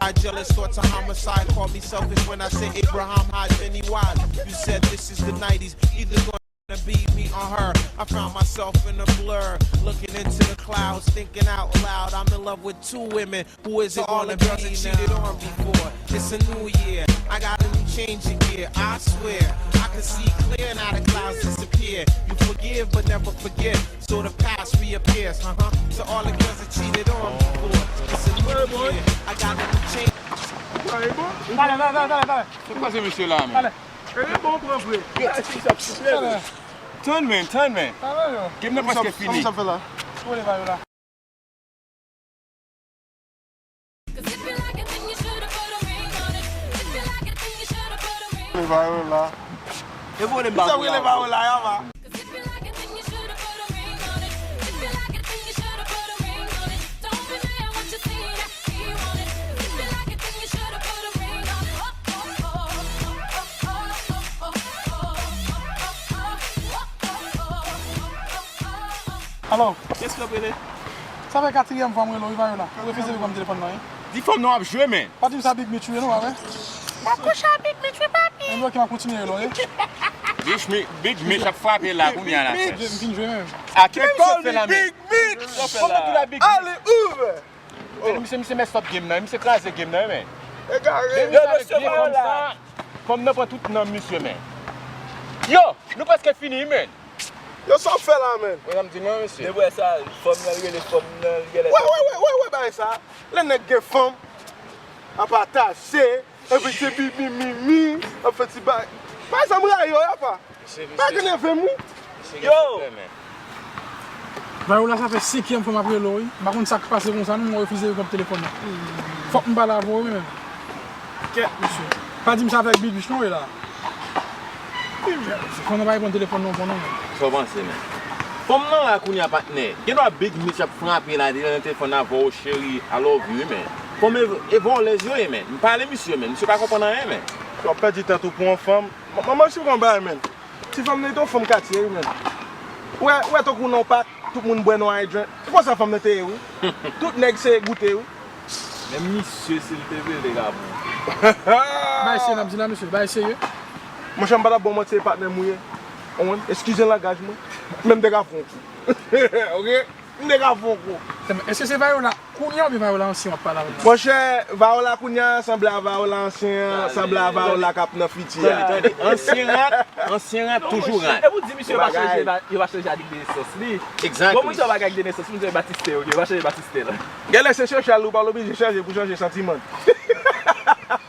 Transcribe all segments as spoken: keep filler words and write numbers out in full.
I jealous thoughts of homicide. Call me selfish when I say Abraham had many wives. You said this is the nineties. Either gonna be me or her. I found myself in a blur, looking into the clouds, thinking out loud. I'm in love with two women. Who is it? All the girls that cheated on before. It's a new year. I got a new change of gear. I swear I can see clear now the clouds disappear. You forgive but never forget. So the past reappears, uh-huh. To all the girls that cheated on before. It's a new year. I got a new change. Talè, talè, talè, talè, talè. Se kwa se mesye la, men? Talè. Talè. Tann, men, tann, men. Talè, yo. Game nan prèske fini. Kòman sa fè la? Ou lè ba yo la. Viola. E vole m ba Viola. Viola, ya va. Alo. Kiyès ki ap rele? Sa fè katriyèm fwa m rele w wi, Viola. Ou refize reponn telefòn nan, wi. Di fanm nan w ap jwe, men. Pa di m sa Big Mitch wi, non, pa vre? M ap kouche ak Big Mitch wi, papi. Enben, oke, m ap kontinye rele w, wi. Big Mitch, Big Mitch ap frape la, kounye a la. M fin jwe menm. A, ki bagay misye fè la, men? Big Mitch! Kòman ki la Big Mitch? Ale, ouvè! Gade, misye, misye mess up game nan, misye kraze game nan, men. Egare. Depi sa vye fanm sa, fanm nan pran tout nanm misye, men. Yo, nou prèske fini, men. Yo, sa w fè la, men? Wè, sa m di non, mesye. Depi wè sa, fanm nan, li rele fanm nan, li genlè. Wè, wè, wè, wè, wè, bagay sa. Lè nèg gen fanm, ap atache, epi ti bi, mi, mi, mi, ap fè ti bagay. Bagay sa, m rayi yo, apa. Bagay ki nève m, wi. Yo! Viola, sa fè senkyèm fwa m ap rele w, wi. M pa konn sa k pase konsa, non, mwen refize reponn telefòn nan. Fòk m pale avè w, wi, men. Kèt, mesye. Pa di m sa avèk Big Mitch, non, wi, la. Fò nou pa reponn telefòn non, non, non. Sa w panse, men? Fanm nan la kounye a, patnè. Gen dwa Big Mitch ap frape la, li nan telefòn avè w, cheri, I love you, wi, men. Fanm e, e vòlèz yo ye, men. M pale misye, men. Misye pa konprann anyen, men. W ap pèdi tan tou pou yon fanm. Manman, si w konn bagay, men. Ti fanm nan, li te yon fanm katye, wi, men. Wè, wè, tankou nan yon pak, tout moun bwè non ay drenk. Se konsa fanm nan te ye, wi. Tout nèg se goute, wi. Men misye, si l te vle, l te ka pran. Bay serye n ap di la, mesye, bay serye. Monchè, m pa t ap ba w manti, se patnè m ou ye. Konprann? Eskize langaj mwen. Men m te ka fè yon kou. Oke? M te ka fè yon kou. Èske se Viola kounye a oubyen Viola ansyen w ap pale avè l la? Monchè, Viola kounye a sanble a Viola ansyen an, sanble a Viola k ap nan fiti a. Tande, tande. Ansyen rat, ansyen rat, toujou rat. E pou di misye yo pa chanje, yo pa chanje adik de nesans li. Exactly. Bon, moun sa yo pa gen adik de nesans, moun sa yo batiste yo, yo pa chanje batiste la. Genlè se chèche al ou pa oblije chèche pou chanje santiman.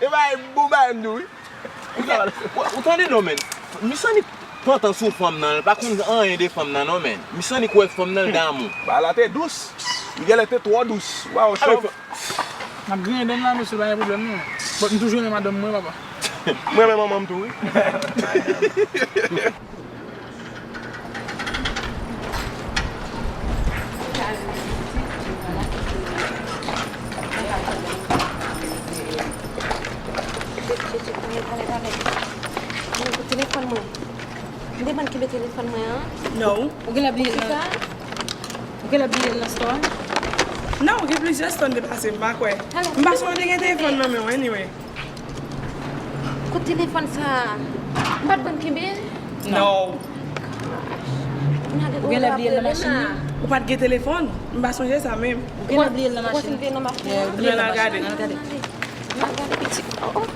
E bay bon bay m di w, wi. Ou tande non, men. Misye annik pantan sou fanm nan, li pa konn anyen de fanm nan non, men. Misye annik wè fanm nan, l damou. Ba la te dous. Li genlè te twò dous. Waw, chòv. N ap griyen dan n la, mesye, pa gen pwoblèm non. But m toujou renmen madanm mwen, papa. Mwen renmen manman m tou, wi. Telefòn mwen. M te bann kenbe telefòn mwen an. Non. Ou genlè bliye l nan, ou genlè bliye l nan store? Non, gen plizyè store m te pase, m pa kwè. M pa sonje te gen telefòn nan men w, anyway. Kot telefòn sa a? M pa t konn kenbe l? Non. Ou genlè bliye l nan machin nan? Ou pa t gen telefòn? M pa sonje sa menm. Ou genlè bliye l nan machin nan? Yeah, ou bliye l nan machin nan. Ann gade. Ann gade pitit. Oh, oh.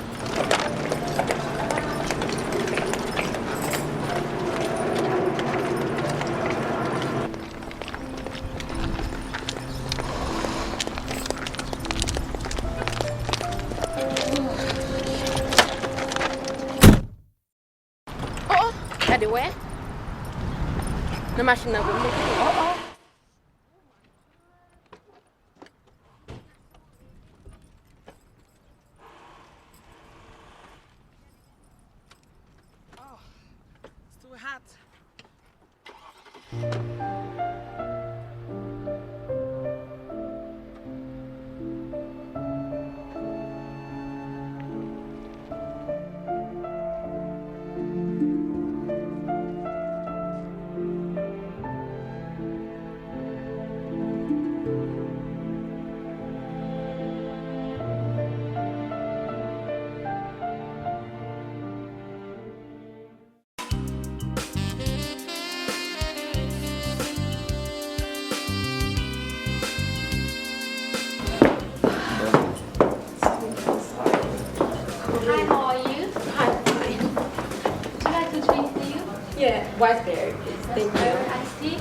Oh, oh, gade, wè. Nan machin nan, gwo move. Oh, oh. Oh, it's too hot. White berry, please. Thank you. Iced tea?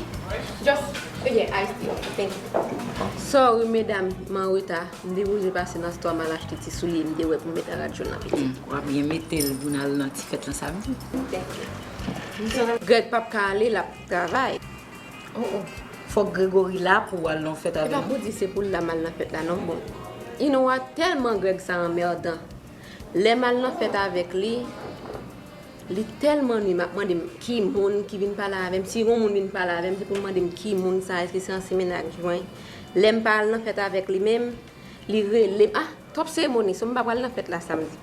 Just, yeah, iced tea only. Thank you. Sorry, medam, m an reta. M te poze pase nan stwa, m al achte ti soulye, m te wè pou m met a rad jòn nan piti. Hmm, w ap byen mete l pou n al nan ti fèt lan samdi. Thank you. Greg p ap ka ale, l ap travay. Oh, oh. Fòk Gregory la pou w al nan fèt avè nou. E pa pou di se pou l la m al nan fèt la, non. Bon, you know what? Tèlman Greg sa anmèdan. Lè m al nan fèt avèk li, li tèlman nwi, m ap mande m ki moun ki vin pale avè m. Si yon moun vin pale avè m, se pou l mande m ki moun sa, èske se ansyen mennaj mwen. Lè m pa al nan fèt avèk li menm, li rele m, ah, twòp seremoni, so m pa pral nan fèt la samdi.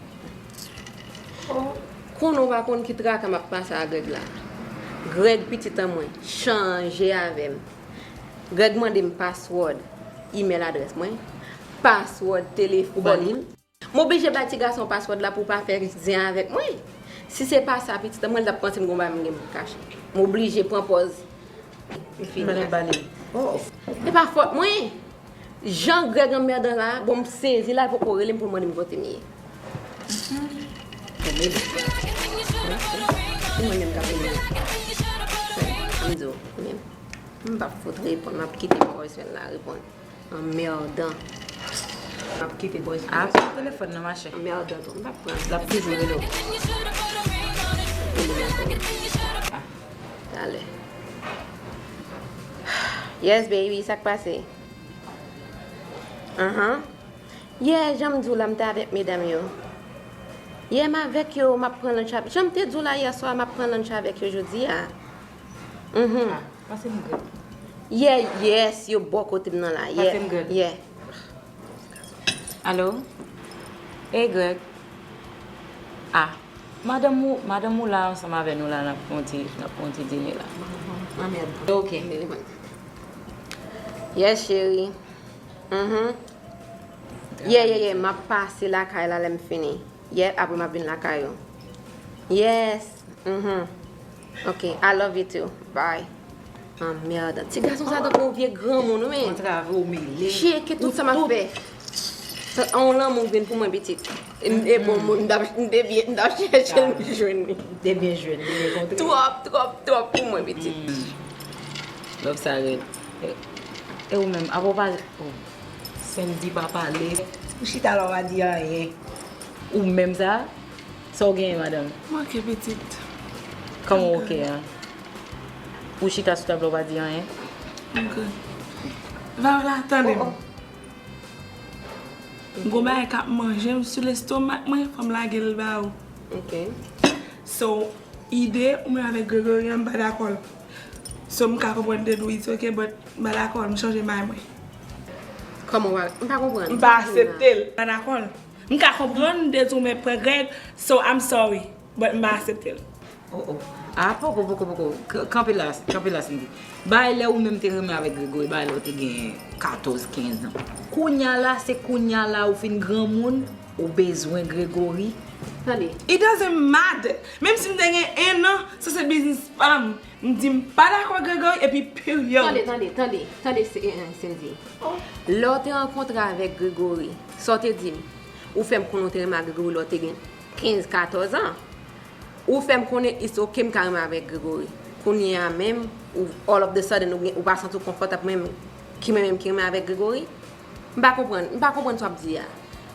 Konnen w pa konn ki traka m ap pase a Greg la. Greg, pitit an mwen, chanje avè m. Greg mande m password email adrès mwen, password telefòn. M oblije bay ti gason password la pou pa fè zen avèk mwen. Si se pa sa, pitit an mwen, l t ap panse m gon bagay m gen pou kache. M oblije pran pòz. M fini. Mwen bale. Oh. E pa fòt mwen. Jan Greg anmèdan la, bon, m sezi la, l poko rele m pou l mande m kote m ye. Pou mele. Se mwen menm k ap mele. M di w, men m p ap fout reponn, m ap kite voicemail la reponn. Anmèdan. M ap kite voicemail. Ah, pran telefòn nan, machè. Anmèdan tou, m p ap pran. L ap toujou rele w. Ah, talè. Yes, baby, sa k pase? Ahan. Yeah, jan m di w la, m te avèk medam yo. Yeah, m avèk yo, m ap pran lunch avèk, jan m te di w la yè swa, m ap pran lunch avèk yo jodi a. Mhm. Ah, pase m Greg. Yeah, yes, yo bò kote m nan la. Yeah, pase m Greg. Yeah. Alo? Hey, Greg. Ah, madanm ou, madanm ou la ansanm avè nou la, n ap fè yon ti, n ap fè yon ti dine la. Ah, mèd. Ok. Yes, cheri. Mhm. Yeah, yeah, yeah, m ap pase lakay la lè m fini. Yeah, apre m ap vin lakay ou. Yes. Mhm. Ok, I love you too. Bye. Anmèdan. Ti gason sa tankou yon vye granmoun, wi, men. Kontrave w mele. Tcheke tout sa m ap fè. Sa, on lanmou vin pou mwen, pitit. E, e bon, moun, m t ap, m te byen, m t ap chèche l, m jwenn li. M te byen jwenn, m te byen kontre. Twòp, twòp, twòp pou mwen, pitit. Love sa rèd. E, e ou menm, apa w pa, oh. Sandy pa pale. Ou chita la, w pa di anyen. Ou menm sa? Sa w genyen, madanm? M oke, pitit. Kòman w oke a? Ou chita sou tab la, w pa di anyen? M good. Viola, tande m. M gon bagay k ap manje m sou lestomak mwen, fò m lage l ba ou. Ok. So, ide ou menm avèk Gregory an, m pa dakò l. So, m ka konprann de do it's ok, but m pa dakò l, m chanje may mwen. Kòman w pa, m pa konprann. M pa aksepte l. M pa dakò l. M ka konprann de di w men pran Greg, so I'm sorry, but m pa aksepte l. Oh, oh. Ah, poko, poko, poko. K-, kanpe la, kanpe la, Cindy. Bay lè ou menm te renmen avèk Gregory, bay lè ou te gen katòz, kenz an. Kounya la, se kounya la ou fin granmoun, ou bezwen Gregory. Tande. It doesn't matter. Menm si m te gen en an, sa se biznis pa m. M di m pa dakò Gregory, epi period. Tande, tande, tande, tande, se, eh, eh, Cindy. Lè w te rankontre avèk Gregory, sa w te di m? Ou fè m konnen w te renmen ak Gregory lè w te gen kenz, katòz an. Ou fè m konnen it's ok m ka renmen avèk Gregory. Kounye a menm, ou all of the sudden, ou, gen, ou pa santi w konfòtab menm, ki mwen menm ki renmen avèk Gregory? M pa konprann, m pa konprann sa w ap di a.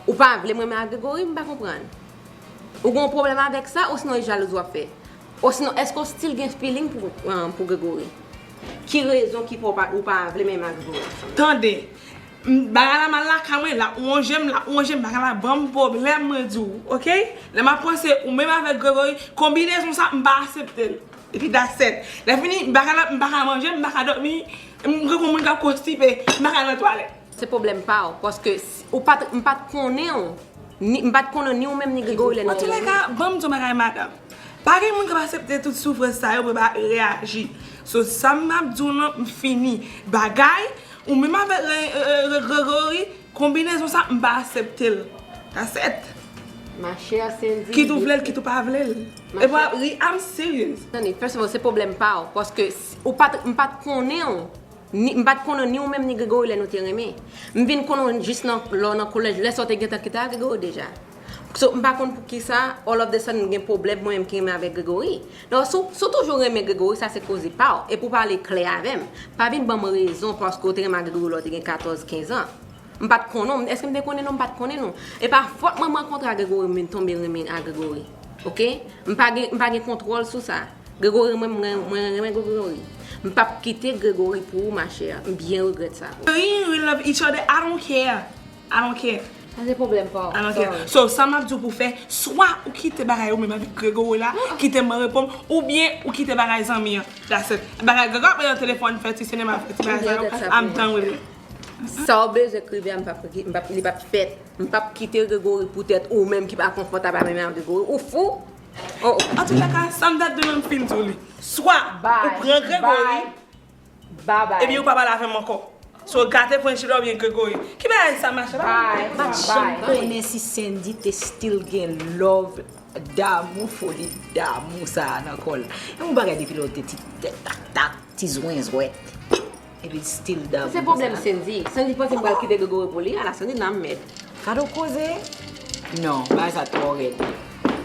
Ou pa vle m renmen ak Gregory, m pa konprann. Ou gen yon pwoblèm avèk sa, osinon e jalouz w ap fè? Osinon, èske w still gen feeling pou, um, pou Gregory? Ki rezon ki fè w pa, ou pa vle menm ak Gregory ansanm? Tande, m, bagay la mal lakay mwen, l ap wonje m, l ap wonje m, bagay la ban m pwoblèm, mwen di w, ok? Lè m ap panse ou menm avèk Gregory, konbinezon sa, m pa aksepte l. Epi that's it. Lè fini, m pa ka, m pa ka manje, m pa ka dòmi, m gen yon moun k ap konstipe, m pa ka nan twalèt. Se pwoblèm pa w, paske si, ou pa t, m pa t konnen w, ni, m pa t konnen ni ou menm ni Gregory lè nou te renmen. Antoulèka, ban m di w bagay, madanm. Pa gen moun k ap aksepte tout soufrans sa yo pou yo pa reyaji. So, sa m ap di w lan, m fini. Bagay, ou menm avèk Re-, Re-, Re-, Gregory, konbinezon sa, m pa aksepte l. That's it. Ma chère Cindy. Kit ou vle l, kit ou pa vle l. E pa, I'm serious. Tande, first of all, se pwoblèm pa w, paske si, ou pa t, m pa t konnen w. Ni, m pa t konnen ni ou menm ni Gregory lè nou te renmen. M vin konnen w jis nan, lè w nan kolèj, lè sa w te gentan kite ak Gregory deja. So, m pa konn poukisa, all of the sudden, m gen pwoblèm mwen menm ki renmen avèk Gregory. Non, si w, si w toujou renmen Gregory, sa se koze pa w. E pou w pale klè avè m, pa vin ban m rezon paske w te renmen ak Gregory lè w te gen katòz, kenz an. M pa t konnen w, èske m te konnen non? M pa t konnen non. E pa fòt mwen m rankontre ak Gregory, m vin tonbe renmen ak Gregory. Oke? M pa gen, m pa gen kontwòl sou sa. Gregory, mwen, mwen, mwen renmen Gregory. M p ap kite Gregory pou ou, ma chère. M byen regrèt sa pou ou. We, we love each other. I don't care. I don't care. Sa se pwoblèm pa w. I don't care. So, sa m ap di w pou fè, swa ou kite bagay ou menm avèk Gregory la, kite m reponn, oubyen ou kite bagay zanmi an. That's it. Bagay Gregory ap nan telefòn, fè ti sinema, fè ti bagay sa yo. I'm done with it. Sa w bezwen k rive a, m p ap, m p ap, li p ap fèt. M p ap kite Gregory poutèt ou menm ki pa konfòtab a menm ak Gregory. Ou fou? Oh, oh. An tou ka, sa m t ap di menm fin di w li. Swa ou pran Gregory, Bye bye. Epi ou pa pale avè m ankò. So, gate friendship la oubyen Gregory. Ki bagay sa, ma chère? Bye. M pa t janm konnen si Sandy te still gen love, damou, foli damou sa a nan kò l. E yon bagay depi lè w te ti tèt tak tak, ti zwenzwèt. Epi l still damou. Se pwoblèm Sandy. Sandy panse m pral kite Gregory pou li, ala Sandy nan mèd. Gade w koze. Non, bagay sa twò rèd.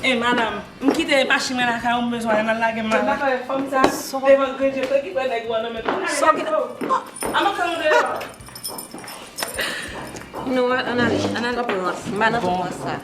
E madanm, m kite machin mwen lakay ou, m bezwen al lage m lakay. Fòm sa devan grenn je fè ki fè nèg ou an nan men. An nan men tou. An nan men tou. Nou, ann ale, ann ale. Ann ale. M pa nan trans sa.